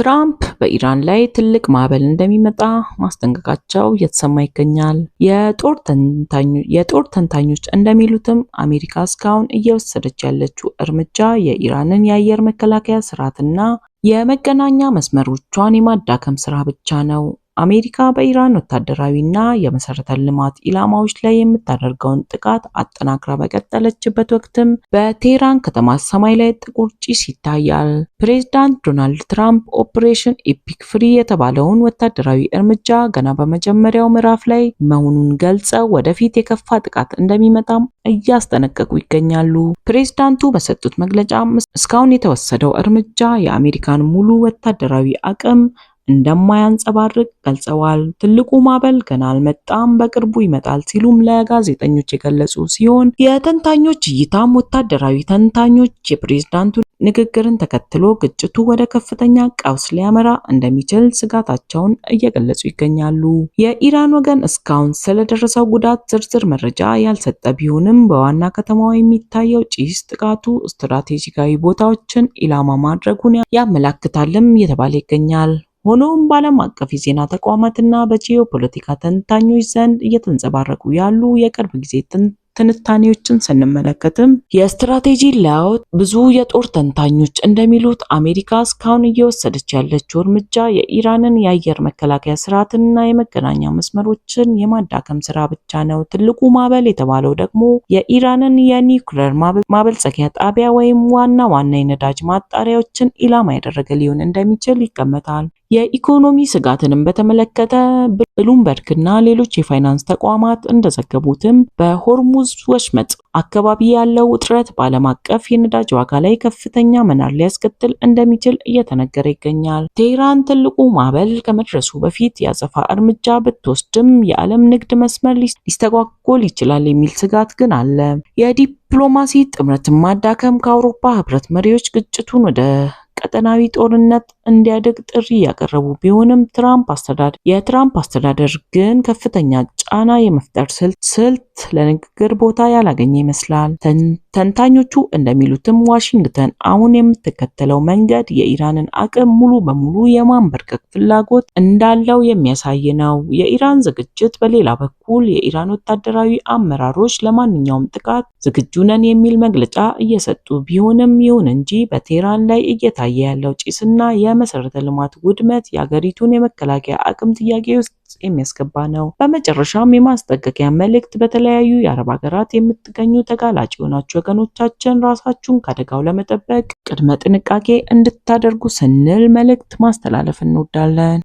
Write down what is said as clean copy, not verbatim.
ትራምፕ በኢራን ላይ ትልቅ ማዕበል እንደሚመጣ ማስጠንቀቃቸው እየተሰማ ይገኛል። የጦር ተንታኞች እንደሚሉትም አሜሪካ እስካሁን እየወሰደች ያለችው እርምጃ የኢራንን የአየር መከላከያ ስርዓትና የመገናኛ መስመሮቿን የማዳከም ስራ ብቻ ነው። አሜሪካ በኢራን ወታደራዊና የመሰረተ ልማት ኢላማዎች ላይ የምታደርገውን ጥቃት አጠናክራ በቀጠለችበት ወቅትም በቴህራን ከተማ ሰማይ ላይ ጥቁር ጭስ ይታያል። ፕሬዝዳንት ዶናልድ ትራምፕ Operation Epic Fury የተባለውን ወታደራዊ እርምጃ ገና በመጀመሪያው ምዕራፍ ላይ መሆኑን ገልጸው ወደፊት የከፋ ጥቃት እንደሚመጣም እያስጠነቀቁ ይገኛሉ። ፕሬዝዳንቱ በሰጡት መግለጫ እስካሁን የተወሰደው እርምጃ የአሜሪካን ሙሉ ወታደራዊ አቅም እንደማያንጸባርቅ ገልጸዋል። ትልቁ ማዕበል ገና አልመጣም፣ በቅርቡ ይመጣል ሲሉም ለጋዜጠኞች የገለጹ ሲሆን፣ የተንታኞች እይታም ወታደራዊ ተንታኞች የፕሬዝዳንቱ ንግግርን ተከትሎ ግጭቱ ወደ ከፍተኛ ቀውስ ሊያመራ እንደሚችል ስጋታቸውን እየገለጹ ይገኛሉ። የኢራን ወገን እስካሁን ስለደረሰው ጉዳት ዝርዝር መረጃ ያልሰጠ ቢሆንም፣ በዋና ከተማዋ የሚታየው ጭስ ጥቃቱ ስትራቴጂካዊ ቦታዎችን ኢላማ ማድረጉን ያመላክታልም እየተባለ ይገኛል። ሆኖም በዓለም አቀፍ የዜና ተቋማትና በጂኦፖለቲካ ተንታኞች ዘንድ እየተንጸባረቁ ያሉ የቅርብ ጊዜ ትንታኔዎችን ስንመለከትም የስትራቴጂ ለውጥ፣ ብዙ የጦር ተንታኞች እንደሚሉት አሜሪካ እስካሁን እየወሰደች ያለችው እርምጃ የኢራንን የአየር መከላከያ ስርዓትንና የመገናኛ መስመሮችን የማዳከም ስራ ብቻ ነው። ትልቁ ማዕበል የተባለው ደግሞ የኢራንን የኒውክለር ማበልጸጊያ ጣቢያ ወይም ዋና ዋና የነዳጅ ማጣሪያዎችን ኢላማ ያደረገ ሊሆን እንደሚችል ይገመታል። የኢኮኖሚ ስጋትንም በተመለከተ ብሉምበርግ እና ሌሎች የፋይናንስ ተቋማት እንደዘገቡትም በሆርሙዝ ወሽመጥ አካባቢ ያለው ውጥረት በዓለም አቀፍ የነዳጅ ዋጋ ላይ ከፍተኛ መናር ሊያስከትል እንደሚችል እየተነገረ ይገኛል። ቴህራን ትልቁ ማዕበል ከመድረሱ በፊት የአጸፋ እርምጃ ብትወስድም የዓለም ንግድ መስመር ሊስተጓጎል ይችላል የሚል ስጋት ግን አለ። የዲፕሎማሲ ጥምረትን ማዳከም፣ ከአውሮፓ ህብረት መሪዎች ግጭቱን ወደ ቀጠናዊ ጦርነት እንዲያድግ ጥሪ ያቀረቡ ቢሆንም፣ የትራምፕ አስተዳደር ግን ከፍተኛ ጫና የመፍጠር ስልት ለንግግር ቦታ ያላገኘ ይመስላል። ተንታኞቹ እንደሚሉትም ዋሽንግተን አሁን የምትከተለው መንገድ የኢራንን አቅም ሙሉ በሙሉ የማንበርከክ ፍላጎት እንዳለው የሚያሳይ ነው። የኢራን ዝግጅት፣ በሌላ በኩል የኢራን ወታደራዊ አመራሮች ለማንኛውም ጥቃት ዝግጁ ነን የሚል መግለጫ እየሰጡ ቢሆንም፣ ይሁን እንጂ በቴህራን ላይ እየታየ ያለው ጭስና የመሰረተ ልማት ውድመት የአገሪቱን የመከላከያ አቅም ጥያቄ ውስጥ የሚያስገባ ነው። በመጨረሻም የማስጠንቀቂያ መልእክት፣ በተለያዩ የአረብ ሀገራት የምትገኙ ተጋላጭ የሆናችሁ ወገኖቻችን ራሳችሁን ከአደጋው ለመጠበቅ ቅድመ ጥንቃቄ እንድታደርጉ ስንል መልእክት ማስተላለፍ እንወዳለን።